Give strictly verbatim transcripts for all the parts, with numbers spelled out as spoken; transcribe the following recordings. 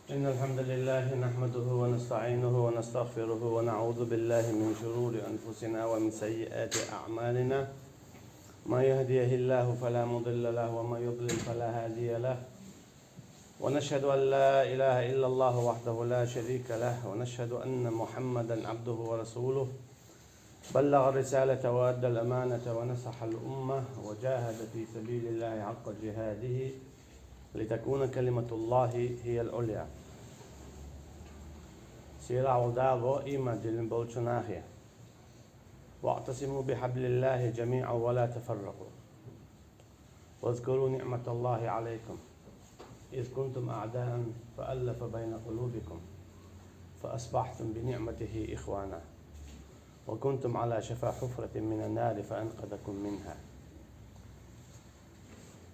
إن الحمد لله نحمده ونستعينه ونستغفره ونعوذ بالله من شرور أنفسنا ومن سيئات أعمالنا. من يهده الله فلا مضل له ومن يضلل فلا هادي له. ونشهد أن لا إله إلا الله وحده لا شريك له ونشهد أن محمدا عبده ورسوله. بلغ الرسالة وأدى الأمانة ونصح الأمة وجاهد في سبيل الله حق جهاده لتكون كلمة الله هي العليا. Сийлахь волу Дала боху, ийман диллина болчу нахе: واعتصموا بحبل الله جميعا ولا تفرقوا. واذكروا نعمة الله عليكم إذ كنتم أعداء فألف بين قلوبكم فأصبحتم بنعمته إخوانا وكنتم على شفا حفرة من النار فأنقذكم منها.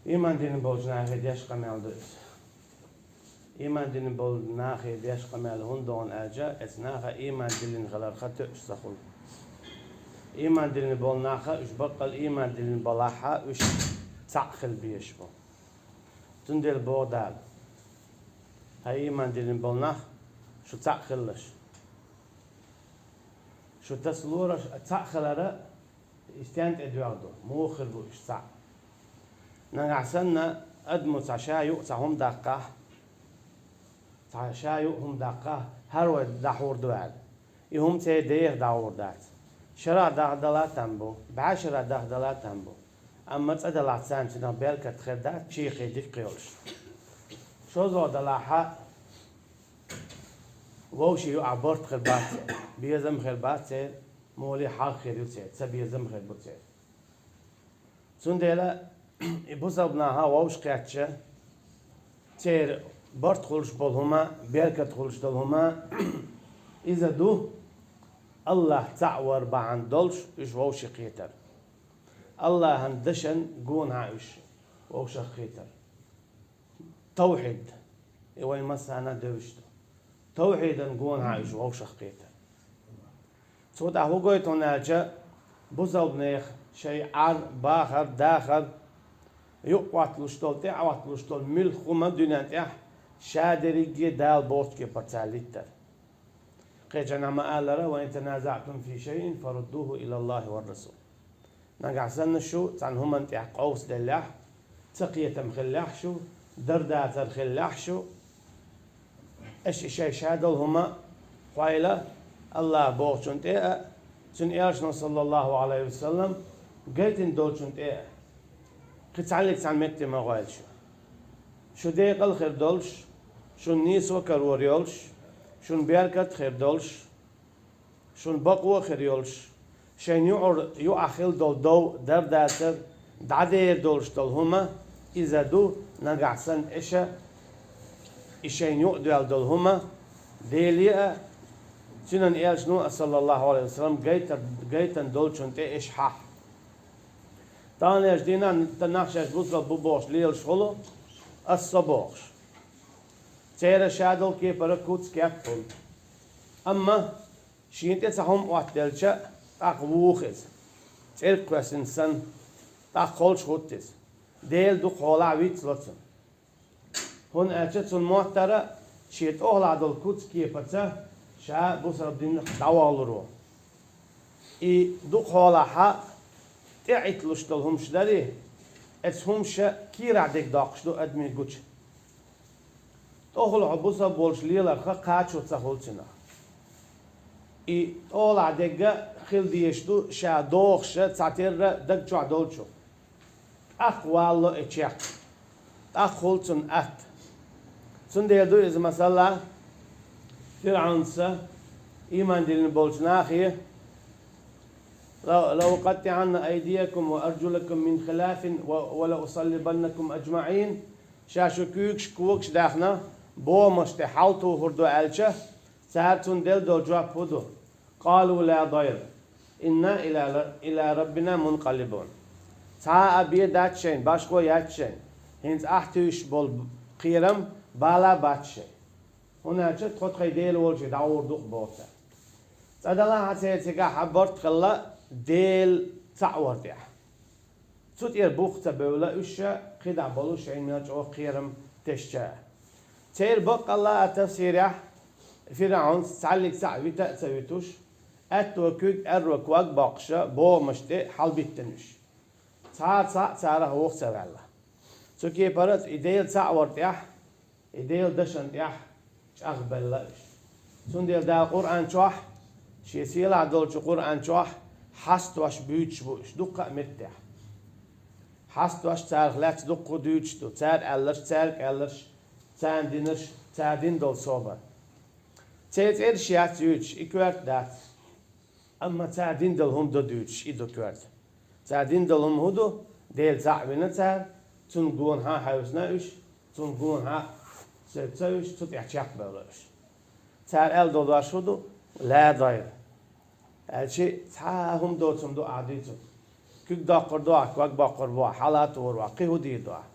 Ийман диллина болчу нахе деш къамел ду иза. Ийман диллина болу нахе деш къамел хӀунда ду аьлча, оцу наха ийман диллина хиларх тоьуш ца хуьлу. Ийман диллина болу нах, уьш баккъалла ийман диллина балахь, уьш цхьаъ хила безаш бу. Цундела боху Дала: хӀай ийман диллина болу нах, шу цхьаъ хилалаш. Шу тасалора, цхьаъ хилар, и стенна тӀедоьгӀна ду, муха хир бу уьш цхьаъ. Нагахь санна адамо цхьа ша юкъа цхьа хӀума даккхахь, цхьа ша юкъа хӀума даккхахь, хӀара вай дӀахьур ду аьлла. И хӀума церан деха дӀагӀур дац. Шарахь дахдала а там бу, бӀе шарахь дахдала а там бу. Амма цкъа далахь царна цуьнах беркат хир дац, чехий дика йолуш. ШозлагӀа далахь, вовшийн юкъахь барт хир бац церан, безам хир бац церан, моле хьагӀ хир ю церан, цабезам хир бу церан. Цундела и бусалба нахах вовшахкхетча, церан барт хуьлуш болу хӀума, беркат хуьлуш долу хӀума, иза ду АллахӀ цхьаъ вар бахьана долуш уьш вовшахкхетар. АллахӀан дашан гонахьа уьш вовшахкхетар. Тавхьид, и вайн массарна а девзаш ду. Тавхьидан гонахьа уьш вовшахкхетар. Цо тӀаккха хӀун гойту хьуна аьлча, бусалба нехан шайн Ӏар, бахар, дахар, юкъа Ӏотталуш долу, тӀе а Ӏотталуш долу муьлхха хӀума дуьнен тӀехь ша дерриге а Дала бохучу кепара цара литтар. Кхечанхьа ма-аллара: «وإن تنازعتم في شيء فردوه إلى الله والرسول». Нагахь санна шу цхьана хӀуманна тӀехь къовсаделлехь, цакхетам хиллехь шу, дар-дацар хиллехь шу, аша и шайн ша долу хӀума кхойла АллахӀ бохучунна тӀе а, Цуьнан Элчано, саллаллаху Ӏалайхи ва саллам, гайтина долчунна тӀе а, кхин цхьаьнниг цхьана метте ма гӀойла шу. Шу декъал хир долуш, шуна нийсо карор йолуш, шуна беркат хир долуш, шуна бакъо хир йолуш, шайна юкъара юкъахь хила долу дов, дар-дацар, дӀадер долуш долу хӀума, иза ду нагахь санна аша и шайна юкъадоьлла долу хӀума, Деле а, Цуьнан Элчано а, саллаллаху Ӏалайхи ва саллам, гайтар-, гайтина долчунна тӀе аша хьахь. Таханлерчу дийнахь нах шаьш бусалба бу бохуш лелаш хуьлу, ас со бохуш. Церан ша долу кепара куц кеп хуьлу. Амма шена тӀе цхьа хӀума Ӏоттаделча, тӀаккха вуху иза. ЦӀерг кхоьссина санна, тӀаккха холчу хӀутту иза. Дела дукхахьолахь вицло цунна. ХӀунда аьлча цунна моттара шен тӀехула долу куц кепаца ша бусалба динах дӀавахалур ву. И дукхахьолахь тӀеӀитталуш долу хӀумаш дарий, эцу хӀумаша кийрахь дерг доккхуш ду адамийн гуча. ТӀехула хьо бусалба волуш леларх кхачо ца хуьлу цунах. И тӀехулахь дерг хила дезаш ду ша дохуша цхьатерра даг чохь долчух. ТӀаккха валло и чекх. ТӀаккха хуьлу цунна атта. Цундела ду иза масала, ФирӀавнца, ийман диллина болчу нахе: «Ла-, лаукъаттиӀанна айдиякум ва аржулакум мин хилафин ва, ва лаусаллибаннакум аджмаӀин». Ша шу куьйгаш, когаш даьхна, бохамаш тӀе хьалтухур ду аьлча, цара цунна делла долу жоп хӀун ду? «Къалу ла дайр, инна ила, ила раббина мункъалибун». Цхьа а бен дац шайна, башхо яц шайна. ХӀинца ахь туьйсуш болу кхерам бала бац шайн. ХӀунда аьлча тхо тхайн Дела волчу дӀагӀур ду-кх боху цара. Цкъа далахь церан цигахь барт хилла Дела цхьаъ вар тӀехь. Цу тӀера бух ца бевлла уьш ша кхидӀа болу шайна мел чӀогӀа кхерам тешча а. Церан баккъалла а тафсирехь, ФирӀавнца цхьаллиг цхьаъ вита а ца витуш, аьтту куьг аьрру ког боккхуша богӀамаш тӀе хьалбиттина уьш. Цхьа а цхьаъ царах вуха ца ваьлла. Цу кепара и Дела цхьаъ вар тӀехь, и Делан дашан тӀехь чӀагӀбелла уьш. Цундела Дала Къуръан чохь, шен сийлахь долчу Къуръан чохь хьастош буьйцуш бу уьш дуккха а меттехь. Хьастош царах лаьцна дуккха дуьйцуш ду, цара аьлларш, цаьрга аьлларш, царна динарш, цара дина долу собар. Церан цӀераш яц юьйцуш, и коьрта дац. Амма цара дина долу хӀума ду дуьйцуш, и ду коьрта. Цара дина долу хӀума хӀун ду? Дела цхьаъ вина цара, цунна гонахьа хьаьвсина уьш, цунна гонахьа севца уьш, цу тӀехь чекхбевлла уьш. Цара аьлла долу дош хӀун ду? Ла дайр. Аьлчи, цхьа а хӀума доцург ду ахь дуьйцург. Куьг доккхур ду ахь, ког боккхур бу ахь, хьала а тохур ву ахь, кхин хӀун дийр ду ахь?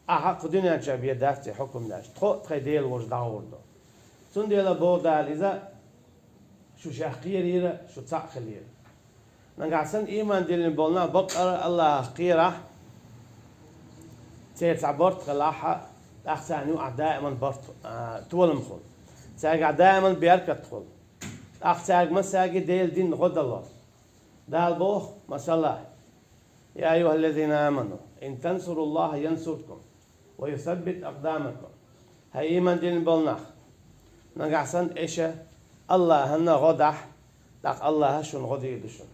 Ахьа кху дуьнен чохь бен дац те хьукум деш, тхо а тхайн Дела волчу дӀагӀур ду. Цундела боху Дала иза, шу шех кхерийра, шу цхьаъ хилийра. Нагахь санна ийман диллина болу нах баккъара Аллахах кхерахь, церан цхьа барт хилахь а, тӀаккха царна юкъахь даиман барт, а, толам хуьлу. Цаьргахь даиман беркат хуьлу. ТӀаккха цаьрга массаьрга Делан дин гӀо дало. Дала боху, масала: «Я айюхаллазина аману, ин тансуруллаха янсуркум, ва юсаббит акъдамакум». ХӀай ийман диллина болу нах! Нагахь санна эша Аллахьанна гӀо дахь, тӀаккха Аллаха шуна гӀо дийр ду шуна.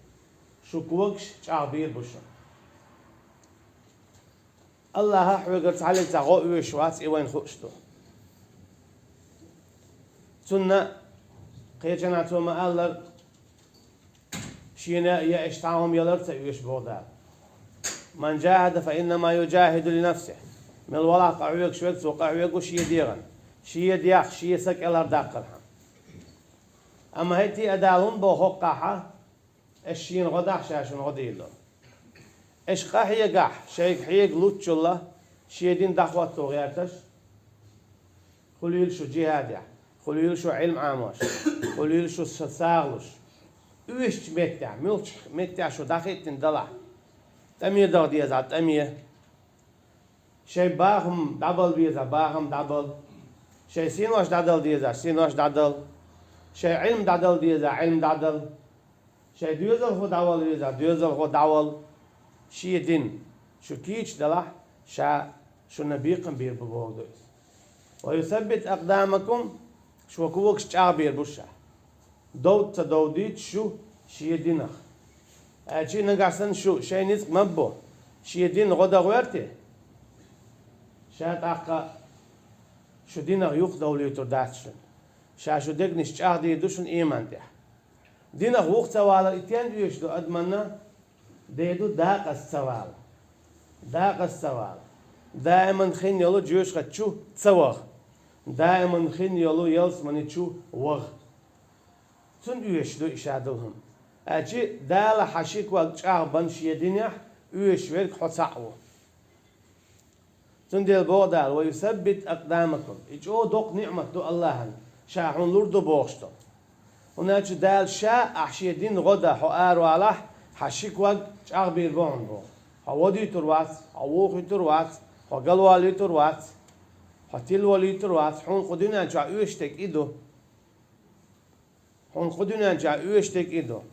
Шун когаш чӀагӀбийр бу шуна. Аллаха хьоьгара цхьаллиг цхьа гӀо оьшуш вац, и вайна хууш ду. Цунна кхечанхьа цо ма-аллара, шена я аша цхьа хӀума ялар а ца оьшу боху Дала. «Ман джахада, фа иннама юджахиду ли нафсихи». Мел валахь къахьоьгуш верг, цо къахьоьгу шен дегӀан, шен дегӀ, шен са кӀелхьардаккхархьама. Амма хӀетте а Дала хӀунда боху хӀокхахьа, аша шена гӀо дахь, ша шуна гӀо дийр ду. Аша къахьегахь, шайга хьега луччулла, шен дин дӀахӀотто гӀерташ, хуьлийла шу джихӀадехь, хуьлийла шу Ӏилма Ӏамош, хуьлийла шу са-, сагӀа луш. Оьшучу меттехь, муьлххачу меттехь шу дӀахӀиттина далахь, тӀаме даха дезахь, тӀаме. Шайн бахам дӀабала везахь, бахам дӀабала. Шайн синош дӀадала дезахь, синош дӀадала. Шайн Ӏилма дӀадала дезахь, Ӏилма дӀадала. Шайн доьзалхо дӀавала везахь, доьзалхо дӀавала. Шен дин шу кийча далахь, ша шуна бекхам бийр бу боху ду иза. «Ва юсаббит акъдамакум», шун когаш чӀагӀбийр бу ша. Довда ца довдуьйтуш шу шен динах. Аьлча а нагахь санна шу шайн ницкъ ма бу, шен дин гӀо дан гӀоьрти, ша тӀаккха шу динах юхадовлуьйтур дац шуна. Ша шун дегнаш чӀагӀдийр ду шуна ийман тӀехь. Динах вуха ца валар и стенна оьшуш ду адаманна? Де ду дакъаза ца вала. Дакъаза ца вала. Даиман хин йолу жоьжахати чу ца ваха. Даиман хин йолу ялсамани чу ваха. Цунна оьшуш ду и ша долу хӀума. Аьлча а Дала хьан ши ког чӀагӀбан шен динехь, оьшуш верг хьо цхьаъ ву. Цундела боху Дала: «Ва юсаббит акъдамакум». И чӀогӀа доккха ниӀмат ду Аллахьан, ша хьуна лур ду бохуш ду. ХӀунда аьлча Дала ша ахь шен дин гӀо дан хьо аравалахь, хьан ши ког чӀагӀбийр бу хьуна боху. Хьо водуьйтур вац, хьо вухуьйтур вац, хьо галвалуьйтур вац, хьо тилвалуьйтур вац, хьуна кху дуьнен чохь оьшуш дерг и ду. Хьуна кху дуьнен чохь оьшуш дерг и ду.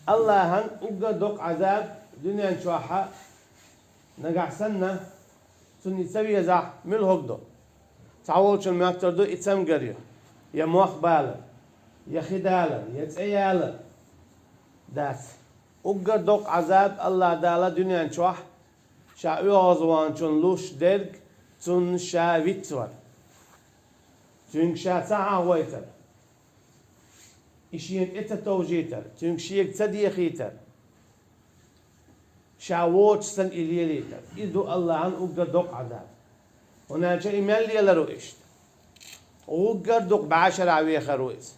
Аллахьан уггар доккха Ӏазаб дуьнен чохьа нагахь санна, цунна и ца везахь, муьлхарг ду. Цхьаволчун моьттур ду и цамгар ю, я мох балар, я хи далар, я цӀе ялар. Дац. Уггар доккха Ӏазаб Аллах Дала дуьнен чохь ша оьгӀазвахначунна луш дерг, цунна ша вицвар. Цуьнга ша ца хьахавайтар. И шена тӀе ца товжийтар, цуьнга шега ца дехийтар, ша воцуш санна и лелийтар. Иза ду Аллахьан уггар доккха Ӏазаб. ХӀунда аьлча и мел лелар ву иштта? Уггар дукха бӀешарахь вехар ву иза.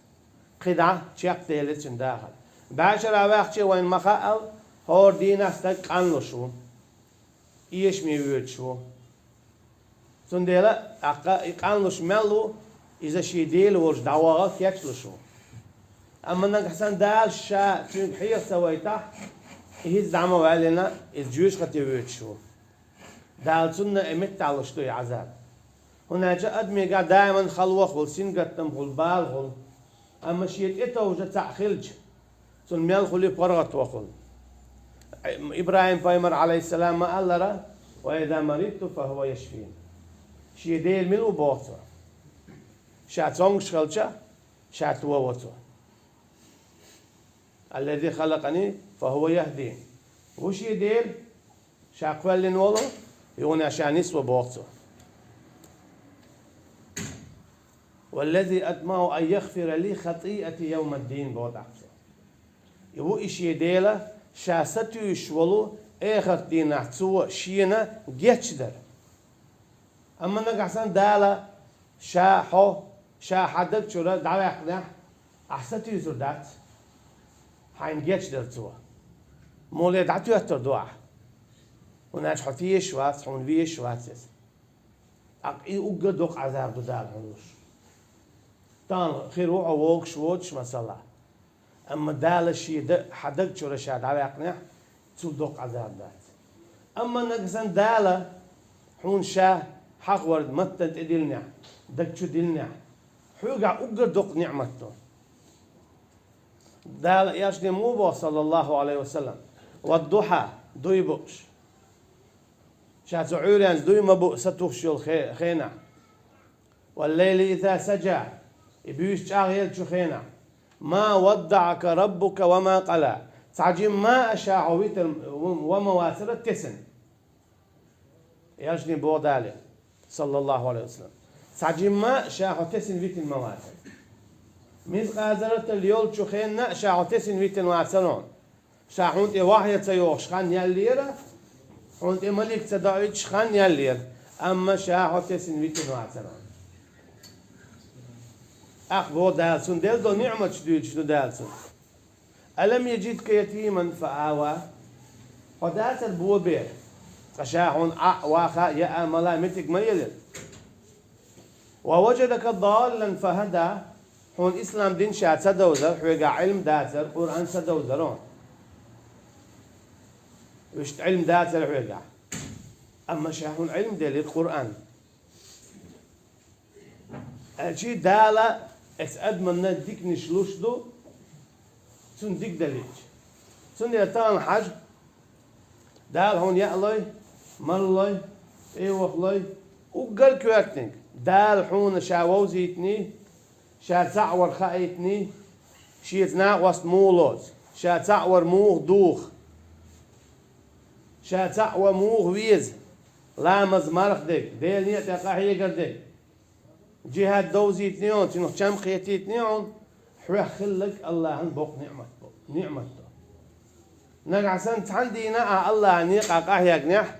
КхидӀа чекхдели цуьнан дахар. БӀешарахь ваьхча вайна ма хаал, хӀора дийнахь стаг къанлуш ву, эшаме воьдуш ву. Цундела, тӀаккха и къанлуш мел ву, иза шен Дела волчу дӀаваха кечлуш ву. Амма нагахь санна Дала ша цуьнга хьеха ца вайтахь, и хӀинца дӀа ма ваьллина, иза жоьжахате воьдуш ву. Дала цунна и меттахь луш ду и Ӏазаб. ХӀунда аьлча адамегахь даиман халвахула, сингаттамхула, балхула. Амма шен тӀетовжа цхьаъ хилча, цунна мел хуьлу паргӀатвахула. ИбрахӀим пайхамар, Ӏалайхиссалам, ма аллара: «Ва иза маридту фа хӀува яшфин». Шен Дела мила ву боху цо. Ша цомгуш хилча, ша товаво цо. «Аллази халакъани фа хӀува яхдин». Ву шен Дела, ша кхоьллина волу, юха ша нисво боху цо. «Валлази атмаӀу ан ягъфира ли хатӀиати явмаддин», боху тӀаккха цо. И ву и шен Дела, ша сатуьйсуш волу эхарт дийнахь цо шена гечдар. Амма нагахь санна Дала ша хьо, ша хьан даг чуьра дӀаваьккхинехь, ахь сатуьйсур дац, хьайна гечдар цо. Муха ле дӀатоьттур ду ахь? ХӀунда аьлча хьо тешаш вац, хьуна вешаш вац иза. ТӀаккха и уггар доккха Ӏазаб ду Дала хьуна луш. Тахана хир ву хьо вогуш воцуш, масала. Амма Дала шен да-, хьан даг чуьра ша дӀаваьккхинехь, цул доккха Ӏазаб дац. Амма нагахь санна Дала хьуна ша хьахор маттана тӀедиллинехь, даг чу диллинехь, хьоьгахь уггар доккха ниӀмат ду. Дала элчане муха боху, саллаллаху Ӏалайхи ва саллам: «Ваддухьа», дуй бууш. Ша цу Ӏуьйренца дуй ма буу сатухуш йолу хе-, хенахь. «Валлайли иза сажа», и буьйса чӀагӀъеллачу хенахь. «Ма ваддаӀака раббука ва ма къала». Цхьа жимма а ша хьо витар ва ма вацара тесна. Элчане боху Дала, саллаллаху Ӏалайхи ва саллам. Цхьа жимма а ша хьо тесна витина ма вацара. Мискъала зарратал йолчу хенна а ша хьо тесна витина вацара хьуна. Ша хьуна тӀе вахьйа ца йохуш хан яьллера, хьуна тӀе малик ца доуьйтуш хан яьллера, амма ша хьо тесна витина вацара. Ахь боху Дала, цунна делла долу ниӀматаш дуьйцуш ду Дала цунна. «Алам яжидка ятиман фа ава». Хьо дацара бо бер, ткъа ша хьуна Ӏа а, ваха а, яа а, мала а меттиг ма елира. «Ва важадака даллан фа хӀада». Хьуна ислам дин ша ца довзара, хьоьгахь Ӏилма дацара, Къуръан ца довзара хьуна. Вуьшта Ӏилма дацара хьоьгахь. Амма ша хьуна Ӏилма делира, Къуръан. Аьлча Дала эцу адаманна диканаш луш ду, цунна дика далийча. Цундела тахана хьажа, Дала хьуна яа лой, мала лой, тӀе ваха лой, уггар коьртаниг, Дала хьуна ша вовзийтиний, ша цхьаъ вар хаийтиний, шеца накъост муха лоцу, ша цхьаъ вар муха духу, ша цхьаъ вар муха веза, ламаз, марха дерг, Делан некъа тӀехь къахьегар дерг. Жихад довзийтиний хьуна, цунах чам кхетийтиний хьуна, хьоьх хилларг Аллахьан боккха ниӀмат бу, ниӀмат ду. Нагахь санна цхьана дийнахь ахь Аллахьан некъа къахьегнехь,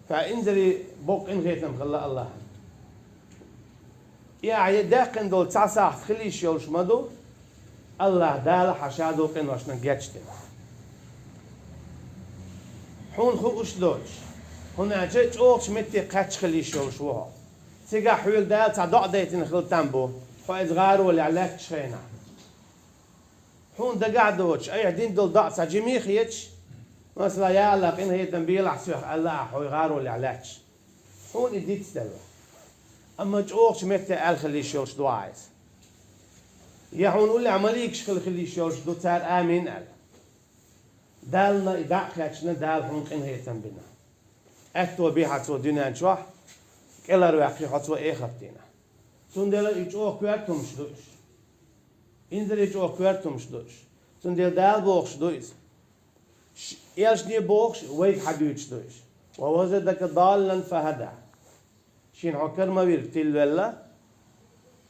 хьоьх инзаре боккха къинхетам хилла Аллахьан. И ахь е даьккхина долу цхьа сахьт хила йиш йолуш ма ду, Аллахь Дала хьан ша долу къиношна гечдина. Хьуна хууш доцуш, хӀунда аьлча чӀогӀачу метте кхаьчча хила йиш йолуш ву хьо. Цигахь хьоьга Дала цхьа доӀа дайтина хила там бу, хьо иза гӀаролехь лаьтташ хенахь. Хьуна дагахь доцуш, айхьа дина долу доӀа цхьа жима хеташ, масала, я АллахӀ, къинхетам белахь соьх аьлла ахь хьо гӀаролехь лаьтташ. Хьуна и дицделла. Амма чӀогӀачу метте аьлла хила йиш йолуш ду ахь иза. Я хьуна уллехь маликаш хила хила йиш йолуш ду, цара амин аьлла. Далла и дӀа а кхаьчна, Дала хьуна къинхетам бина. Аьтто би хьан цо дуьнен чохь, кӀелхьарваьккхи хьо цо эхартдийнахь. Цундела и чӀогӀа коьрта хӀумаш ду уьш. Инзаре чӀогӀа коьрта хӀумаш ду уьш. Цундела Дала бохуш ду иза. Ш-, элчане бохуш, вайга хьан дуьйцуш ду уьш. «Ва важадака даллан фа хӀада». Шена хьо кара ма вирг тилвелла,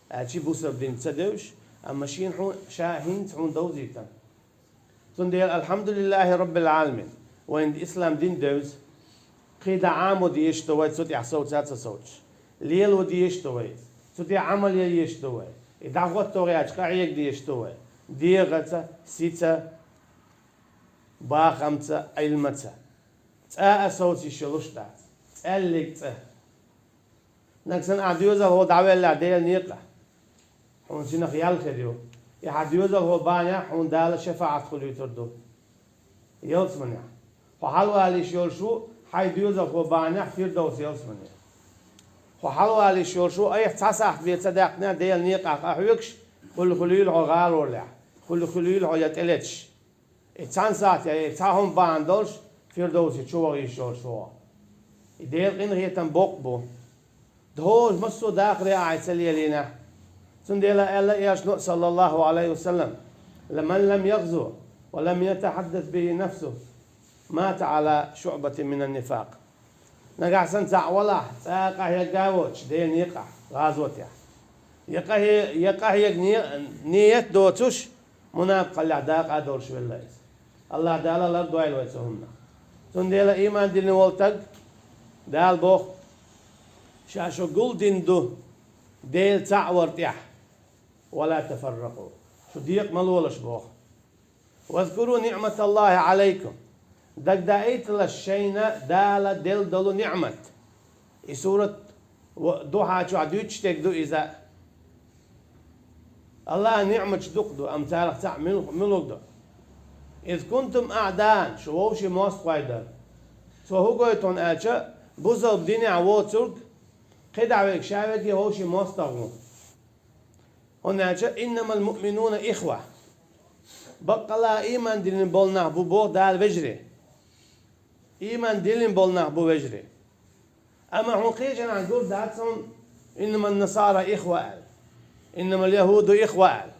аьлча бусалба дин ца девзаш, амма шена хьуна, ша хӀинца хьуна довзийтина. Цундела, алхьамдулиллахӀи Раббил Ӏаламин, вайна ислам дин девза. Кхин дӀа Ӏамо дезаш ду вай, цу тӀехь совца а ца совцуш. Лело дезаш ду вай иза. Цу тӀехь Ӏамал ян езаш ду вай. И дӀахӀотто гӀерташ къахьега дезаш ду вай. ДегӀаца, сица, бахамца, Ӏилмаца. ЦӀа а совца йиш йолуш дац. ЦӀаьллиг цӀа. Нагахь санна ахь доьзалхо дӀавеллехь Делан некъа, хьуна цунах ял хир ю. И хьан доьзалхо бахьанехь хьуна Дала шафаӀат хуьлуьйтур ду ялсаманехь. Хьо хьалавала йиш йолуш ву хьайн доьзалхо бахьанехь Фирдовс ялсаманехь. Хьо хьалавала йиш йолуш ву, айхьа цхьа сахьт бен ца даьккхинехь Делан некъахь къахьоьгуш, хуьлуш хуьлийла хьо гӀаролехь, хуьлуш хуьлийла хьо я тӀелеташ. И цхьана сахьтехь, и цхьа хӀума бахьана долуш, Фирдовсе чу ваха йиш йолуш ву хьо. И Делан къинхетам боккха бу. Дохожа массо а дахаре ахьа ца лелийнехь. Цундела аьлла Элчано, саллаллаху Ӏалайхи ва саллам: «Ламан лам ягъзу ва лам ятахьаддас бихи нафсу, мата Ӏала шуъбатин минан нифакъ». Нагахь санна цхьаъ валахь, цкъа а къахьегга а воцуш, Делан некъахь, гӀазотехь. Я къахье-, я къахьега не-, ниет доцуш, мунапикъаллехь дакъа а долуш велла иза. АллахӀ Дала лардойла вай цу хӀуманах. Цундела ийман диллина волу стаг, Дала боху, ша шу гулдина ду Дела цхьаъ вар тӀехь. «Ва ла тафарракъу». Шу декъа ма лолаш боху. «Вазкуру ниъматаллахи Ӏалайкум». Дагадаийталаш шайна Дала делла долу ниъмат. И сурат ва-, Духьа чохь дуьйцуш дерг ду иза. АллахӀан ниъматаш дукха ду, амма царах цхьаъ муьлх-, муьлхарг ду. «Из кунтум аъдаан», шу вовшийн мостагӀий дара. Цо хӀун гойту хьуна аьлча, бусалба динехь воцург, кхидӀа верг ша верг а вовшийн мостагӀа ву. ХӀунда аьлча: «Иннамал муъминуна ихва». Баккъалла ийман диллина болу нах бу боху Дала вежарий. Ийман диллина болу нах бу вежарий. Амма хьуна кхечанхьа гур дац хьуна: «Иннаман насара ихва», – аьлла. «Иннамал яхӀуду ихва», – аьлла.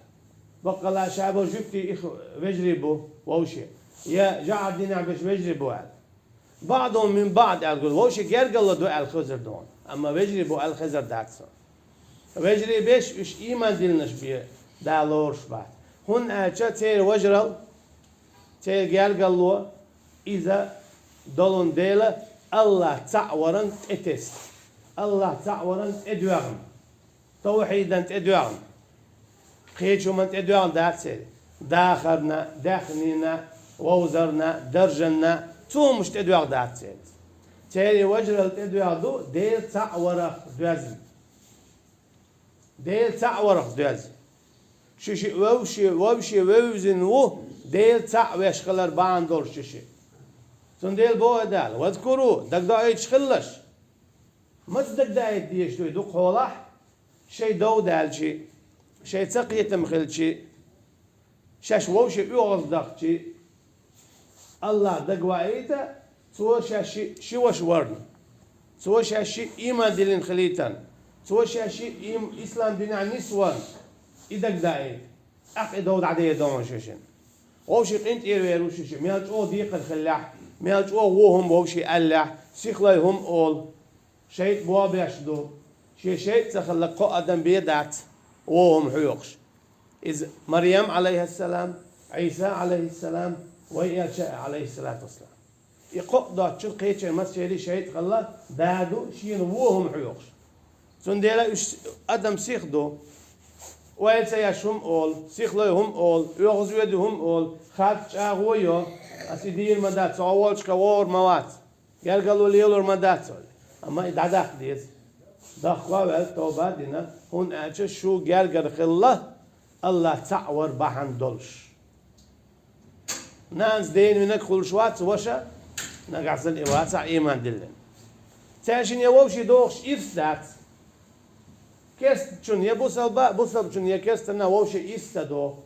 Баккъалла ша бо жуьгтий их-, вежарий бу вовшийн. Я жӀар динехь берш вежарий бу аьлла. «БаӀдухум мин баӀд», – аьлла гур, вовшийн гергарло ду аьлла хезар ду хьуна. Амма вежарий бу аьлла хезар дац хьуна. Вежарий берш уьш ийман диллинарш бен Дала лоруш бац. ХӀунда аьлча церан вежаралла, церан гергарло, иза долун дела, АллахӀ цхьаъ варан тӀетесна, АллахӀ цхьаъ варан тӀедоьгӀна, тавхьидан тӀедоьгӀна, кхечу хӀуман тӀедоьгӀна дац церан. Дахарна, даьхнина, вовзарна, даржанна, цу хӀумаш тӀедоьгӀна дац церан. Церан вежаралла тӀедоьгӀна ду Дела цхьаъ варах доьзна. Дела цхьаъ варах доьзна. Шу шиъ вовше, вовше вевзина ву, Дела цхьаъ веш хилар бахьана долуш шу шиъ. Цундела боху Дала: «Вазкуру», дагадаийташ хилалаш. Маца дагадаийта дезаш ду и дукха хьолахь? Шайн дов даьлчи, шайн цакхетам хилчи, шаьш вовше оьгӀаздахчи, АллахӀ дагаваийта, Цо шаьш шиъ ши ваша варна, Цо шаьш шиъ ийман диллина хилийтарна, Цо шаьш шиъ им-, ислам динехь нисварна, и дагадаийта. ТӀаккха и дов дӀадер ду хьуна шу шинна. Вовше къинтӀера вер ву шу шиъ, мел чӀогӀа декхар хиллехь, мел чӀогӀа вон хӀума вовше аьллехь, сихлой хӀума олу. ШайтӀа бобеш ду. Шен шайтӀа ца хилла кхо адам бен дац, вон хӀума хьоькхуш. Иза Марьям, Ӏалайхиссалам, Ӏийса, Ӏалайхиссалам, вай Элча, Ӏалайхиссалату вассалам. И кхо а доцчул кхечеран массерий шайтӀа хилла, да ду шена вон хӀума хьоькхуш. Цундела уьш адам сих ду. Ойла ца еш хӀума олу, сихлой хӀума олу, оьгӀазвоьду хӀума олу, харц чӀагӀо йо, ас и дийр ма дац, со хьо волчохь вогӀур ма вац. Гергарло лелор ма дац вай. Амма и дӀадаккха деза. Дахка а ваьлла, тоба а дина, хӀунда аьлча шу гергара хилла, АллахӀ цхьаъ вар бахьана долуш. Нанас дена винарг хуьлуш вац ваша, нагахь санна и вацахь ийман диллина. Цаьршинна я вовшийн дохуш ирс дац. Керстачунна я бусалба, бусалбачунна я керстанна вовшийн ирс ца доху.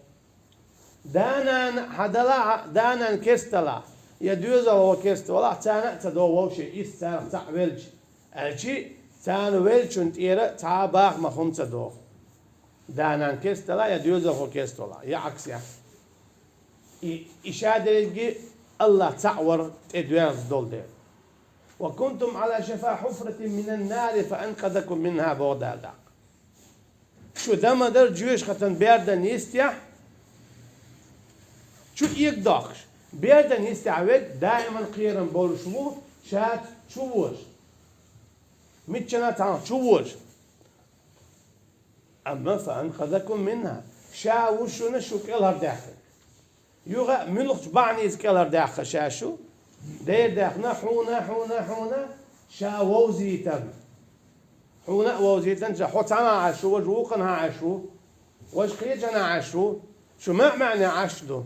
Да-нана хьан далахь а, да-нана керста далахь, я доьзалхо керста валахь, царна а ца догӀу вовшийн ирс царах цхьаъ велча. Аьлчи, царна веллачунна тӀера цхьа а бахамах хӀума ца догӀу. Да-нана керста далахь, я доьзалхо керста валахь, я Ӏаксехь. И, и шадерриге АллахӀ цхьаъ вар тӀедоьрзу долу дела. «Ва кунтум Ӏала шафа хьуфратин минан нари фа анкъазакум минха», – боху Дала тӀаккха. Шу дан ма дара жоьжахатан бердан йистехь, чу эгадоккхуш. Бердан йистехь верг даиман кхерам болуш ву, ша чу вожа. Миччана а цхьаьна чу вожа. Амма «фа анкъазакум минха», ша ву шуна шу кӀелхьардаьккхина. Юха а муьлхачу бахьаница кӀелхьардаьккха ша шу? Дера даьхна хьуна, хьуна, хьуна, ша вовзийтарна. Хьуна а вовзийтарна ша, хьо цхьанхьа Ӏаш ву, важа вукханхьа Ӏаш ву, важа кхечанхьа Ӏаш ву, шу маьӀ-маьӀне Ӏаш ду.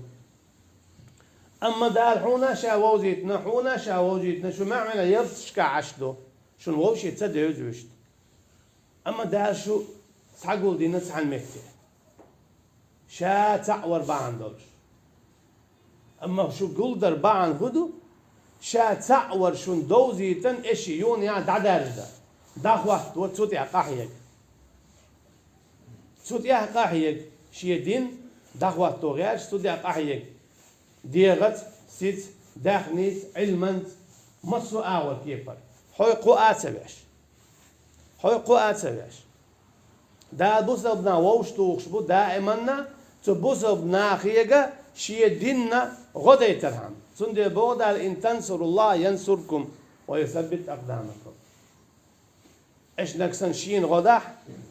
Амма Дала хьуна ша вовзийтина, хьуна ша вовзийтина, шу маьӀ-маьӀне ялташкахь Ӏаш ду, шуна вовше ца девза вуьшта. Амма Дала шу схьагулдина цхьана метте, ша цхьаъ вар бахьана долуш. Амма шу гулдар бахьана хӀун ду? Ша цхьаъ вар шуна довзийтан, и ши юнан дӀадаьржа дан, дӀахӀотто цу тӀехь къахьега. Цу тӀехь къахьега, шен дин дӀахӀотто гӀерташ, цу тӀехь къахьега. ДегӀаца, сица, даьхница, Ӏилманца, массо а агӀор кепара. Хьо кху а ца веш. Хьо кху а ца веш. Дала бусалба нах вовшахтухуш бу даиманна, цу бусалба нахега шен динна гӀо дайтархьама. Цундела боху Дала: «Ин тансуруллаха янсуркум ва юсаббит акъдамакум». Аша нагахь санна шена гӀо дахь,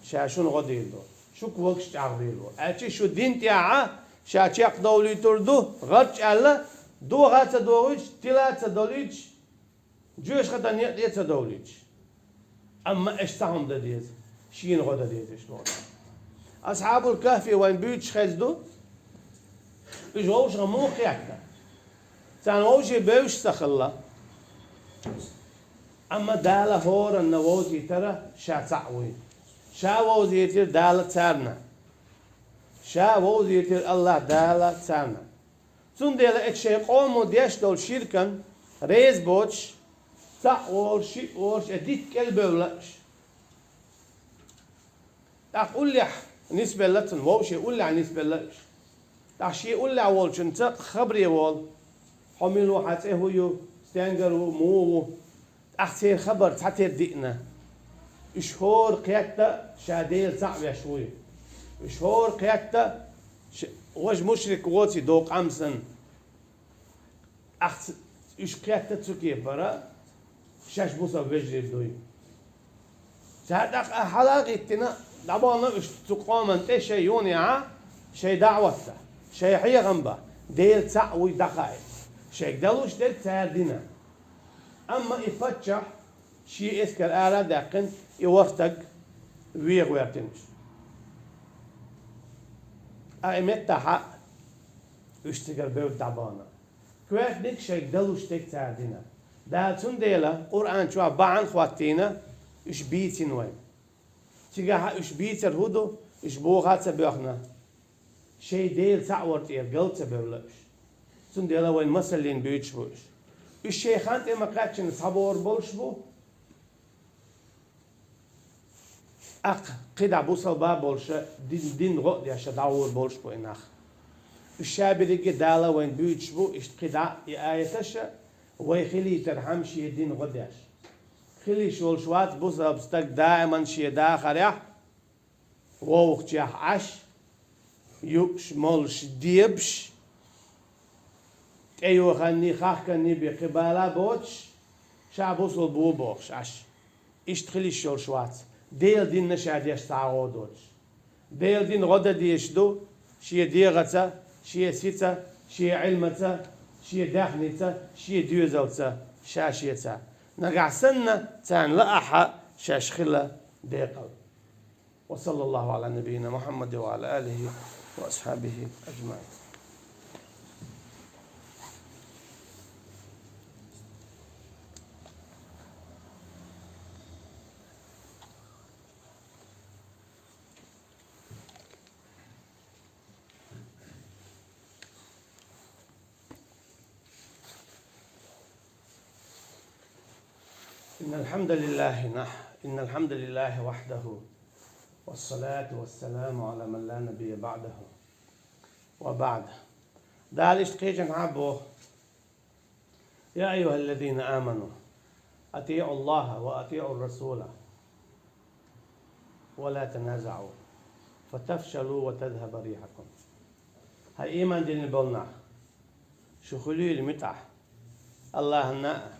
ша шуна гӀо дийр ду, шу когаш чӀагӀдийр ду. Аьлча шу дин тӀехь ша чекхдовлуьйтур ду, гӀарч аьлла, доха а ца дохуьйтуш, тила а ца долуьйтуш, жоьжахатин некъа тӀе а ца довлуьйтуш. Амма аша цхьа хӀума дан деза, шена гӀо дан деза аша боху. Асхьабул Кахфе вайн буьйцуш хезна ду, уьш вовшах муха кхетта. Царна вовшийн бевзаш ца хилла. Амма Дала хӀоранна вовзийтира ша цхьаъ вуй. Ша вовзийтира Дала царна. Ша вовзийтира АллахӀ Дала царна. Цундела и шайн къомо деш долу ширкана реза боцуш, цхьаъ волуш, шиъ волуш, и дитт кӀелбевлла уьш. ТӀаккха уллехь нисбелла цунна, вовшийн уллехь нисбелла уьш. ТӀаккха шен уллехь волчуьнца хабаре волу: «Хьо мила ву, хьан цӀе хӀун ю, стенгара ву, муха ву?» ТӀаккха церан хабар цхьатера диъна. Уьш хӀора кхетта ша Дела цхьаъ веш вуй. Уьш хӀора кхетта ш-, важа мушрик воций докъам санна. ТӀаккха ц-, уьш кхетта цу кепара шаьш бусалба вежарий дуй. Цара тӀаккха а хьала а гӀиттина, дӀабахана уьш цу къоман тӀе шайн юнан, шайн даӀват дан, шайн хьехам бан, Дела цхьаъ вуй дӀахаийта. Шайга далуш дерг цара дина. Амма и паччахь шен эскар ара а даьккхина, и ворхӀ стаг веха вертина уьш. Ткъа и меттахь а уьш цигара бевдда дӀабахана. Коьртаниг шайга далуш дерг цара дина. Дала цундела Къуръан чохь бахьана хӀоттийна, уьш бийцина вайна. Цигахь а уьш бийцар хӀун ду, уьш боха а ца боьхна, шайн Дела цхьаъ вар тӀера гал ца бевлла уьш. Цундела вайн масаллина буьйцуш бу уьш. Уьш шайн хан тӀе ма-кхаьччина схьабогӀур болуш бу, тӀаккха кхидӀа бусалба болуша, дин, дин гӀо а деш дӀагӀур болуш бу и нах. Уьш ша берриге Дала вайн буьйцуш бу, иштта кхидӀа и аяташа, вай хилийтархьама шен дин гӀо деш. Хила йиш йолуш вац бусалба стаг даиман шен дахарехь, вовхачех Ӏаш, юуш, молуш, дебаш, тӀейоханний, хахканний бен кхин бала боцуш, ша бусалба ву бохуш Ӏаш. Иштта хила йиш йолуш вац, Делан динна ша деш цхьа а гӀо доцуш. Делан дин гӀо дан дезаш ду шен дегӀаца, шен сица, шен Ӏилмаца, шен даьхница, шен доьзалца, ша шеца. Нагахь санна царна лаахь а шаьш хила декъала. وصلى الله على نبينا محمد وعلى آله وأصحابه أجمعين. إن الحمد لله نح-، إن الحمد لله وحده، والصلاة والسلام على من لا نبي بعده، وبعد. Дала иштта кхечанхьа а боху: يا أيها الذين آمنوا أطيعوا الله وأطيعوا الرسول ولا تنازعوا فتفشلوا وتذهب ريحكم. ХӀай ийман диллина болу нах, шу хуьлийла муьтӀахь АллахӀана а,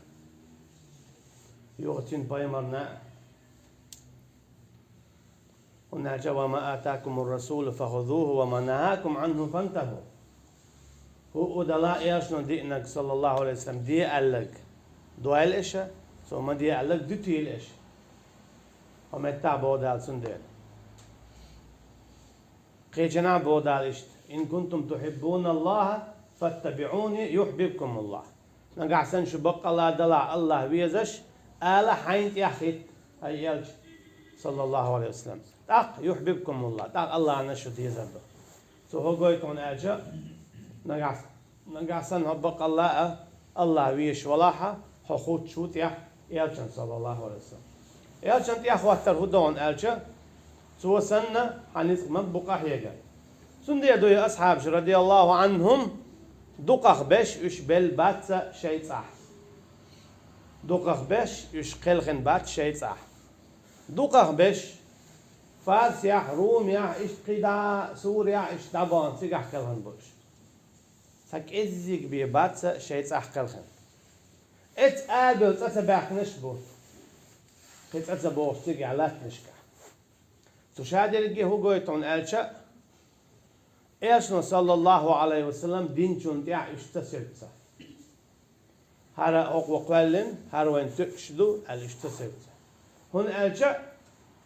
юха цуьнан пайхамарна а. ХӀунда аьлча: وما آتاكم الرسول فخذوه وما نهاكم عنه فانتهوا. ХӀуъу дала элчано диънарг, саллаллаху алейхи ва саллам, де аьлларг дойла аша, цо ма де аьлларг дуьтийла аша. Хьо меттахь боху Дала цундела. Кхечанхьа боху Дала иштта: إن كنتم تحبون الله فاتبعوني يحببكم الله. Нагахь санна шу баккъалла а далахь АллахӀ везаш, ала хьайна тӀехь хӀитта, хӀай элча, саллаллаху алейхи ва саллям. ТӀаккха «юхьбибкумуллах», тӀаккха Аллахьа шу дезар ду. Цо хӀу гойту хьуна аьлча, нагахь, нагахь санна хьо бакъалла а, Аллахь везаш валахьа, хьо хувцаш ву тӀехь Элчан, саллаллаху алейхи ва саллям. Элчан тӀехь хӀоттар хӀу ду хьуна аьлча, цо санна хьан ницкъ ма бу къахьегар. Цундела ду и асхьабаш, радияллаху анхум, дукхах беш уьш белла бац шайн цӀахь. Дукхах беш уьш кхелхина бац шайн цӀахь. Дукхах беш, Фарсехь, Румехь, иштта кхидӀа, Сурехь, иштта дӀабахана цигахь кхелхина бу уьш. Цхьа кӀеззиг бен бац шайн цӀахь кхелхина. Эццахь ала цӀа ца баьхкинарш бу. Кхин цӀа ца богӀуш цигахь латтанашкахь. Цу шадерриге хӀу гойту хьуна аьлча, Элчано, саллаллаху алейхи ва саллям, динчунна тӀехь уьш ца севцца. ХӀара хӀокхо кхоьллина, хӀара вайна тоьуш ду, аьлла, уьш ца севцца. ХӀунда аьлча,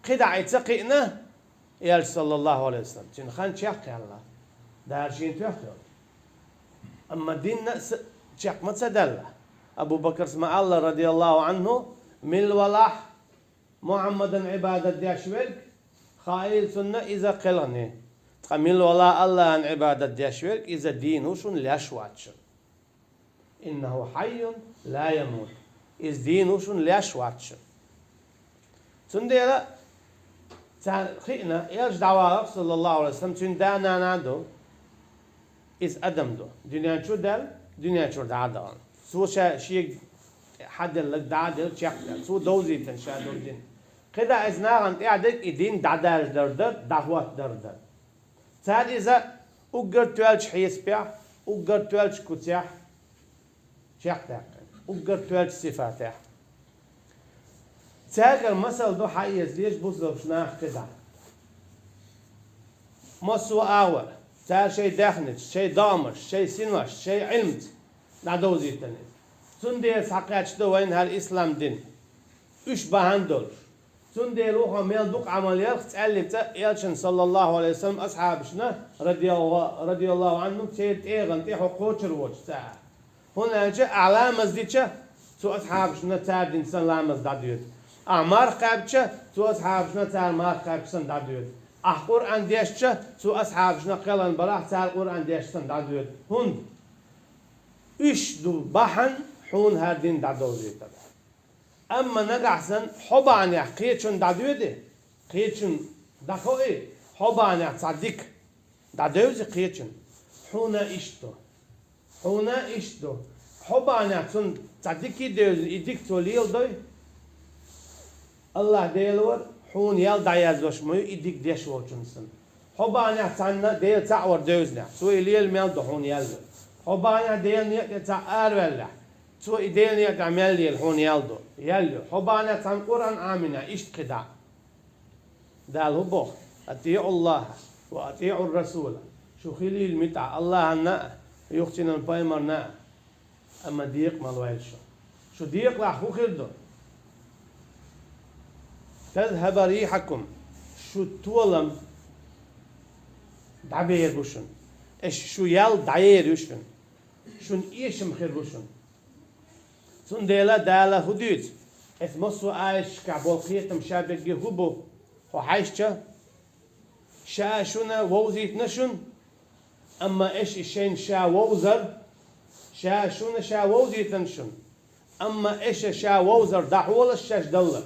кхидӀа и ца кхиъна, Элча, саллаллаху алейхи ва саллям, цуьнан хан чекхъяьлла, Дала шена тоьхна йолчу. Амма динна а с-, чекх ма ца даьлла. Абу Бакрас ма аьлла, радияллаху анху, мила валахь Мухьаммадан Ӏибадат деш верг, хаийла цунна иза кхелхина. Ткъа мила валахь Аллахьан Ӏибадат деш верг, иза дийна ву шуна, леш вац шуна. «Иннаху хьаййун ла ямут». Иза дийна ву шуна, леш вац шуна. Цундела царна хиъна, Элча дӀаваларх, саллаллаху алейхи ва саллям, цуьнан да-нана ду. Иза адам ду. Дуьнен чу даьлла, дуьнен чуьра дӀа а дахана. Цо ша шега хьаделларг дӀа а делла, чекхдаьлла. Цо довзийтина ша долу дин. КхидӀа иза нахана тӀехь дерг и дин дӀадаьржадар дара, дӀахӀоттадар дара. Цара иза уггар тоьллачу хьесапехь, уггар тоьллачу куцехь чекхдаьккхина, уггар тоьллачу сифатехь. Цаьргара масал ду хьаэца дезаш бусалба нах кхидӀа. Массо а агӀор, цара шайн даьхница, шайн догӀмашца, шайн синошца, шайн Ӏилмаца дӀадовзийтина иза. Цундела схьакхаьчна ду вайна хӀара ислам дин. Уьш бахьана долуш. Цундела ву хьо мел дукха Ӏамал ялх цӀаьллица Элчан, саллаллаху алейхи ва саллям, асхьабашна, радиялла-, радияллаху анхум, церан тӀегӀан тӀе хьо кхочур воцуш ца а. ХӀунда аьлча ахь ламаз дича, цу асхьабашна цара дина санна ламаз дӀадоьду. Ахь марха кхаьбча, цу асхьабашна цара марха кхаьбча санна дӀадоьду. Ахь Къуръан дешча, цу асхьабашна кхелхина балахь цара Къуръан дешча санна дӀадоьду. ХӀунда? Уьш ду бахьана хьуна хӀара дин дӀадовзийтар. Амма нагахь санна хьо бахьанехь кхечунна дӀадоьду, кхечунна дӀахоуьйту, хьо бахьанехь цхьа дика дӀадевза кхечунна. Хьуна иштта ду. Хьуна иштта ду. Хьо бахьанехь цунна цхьа дика а девзина, и дика цо леладой, Аллахь Дела вара хьуна ял дӀаяздеш ма ю, и дика деш волчунна санна. Хьо бахьанехь цхьанна Дела цхьаъ вар девзинехь, цо и лела мел ду хьуна ял ю. Хьо бахьанехь Делан некъа тӀе цхьаъ араваьллехь, цо и Делан некъа тӀехь мел лела хьуна ял ду, ял ю. Хьо бахьанехь цхьанна Къуръан Ӏамийнехь, иштта кхидӀа. Дала хӀун боху: «АтиӀуллахьа ва атиӀур-расула». Шу хилийла муьтӀахь Аллахьанна а, юхачунна пайхамарна а. Амма декъа ма лойла шу. Шу декъалахь хӀун хир ду? «Тазхьаба рихьакум». Шу толам дӀабер бу шуна. Аша шу ял дӀаер ю шуна. Шуна эшам хир бу шуна. Цундела Дала хӀун дуьйцу? Эцу массо а аяташкахь болу кхетам ша берриге хӀун бу? Хьо хьаьжча, ша шуна вовзийтина шуна, амма аша и шайна ша вовзар, ша шуна ша вовзийтина шуна, амма аша ша вовзар дӀахьолаш шаьш далла.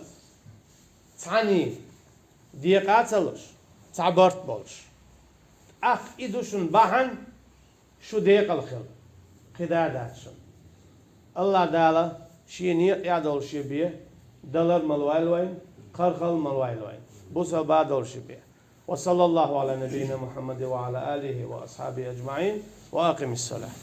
Цхьаьний декъа а ца луш, цхьа барт болуш. ТӀаккха и ду шуна бахьана, шу декъала хила, кхидӀа а дац шуна. Аллахь Дала Шен некъа тӀехь долуш бен далар ма лойла вайна, кхархар ма лойла вайна. Бусалба долуш бен. Ва саллаллаху Ӏала набийина Мухьаммадин ва Ӏала алихи ва асхьабихи аджмаӀин. Ва акъимиссалахь.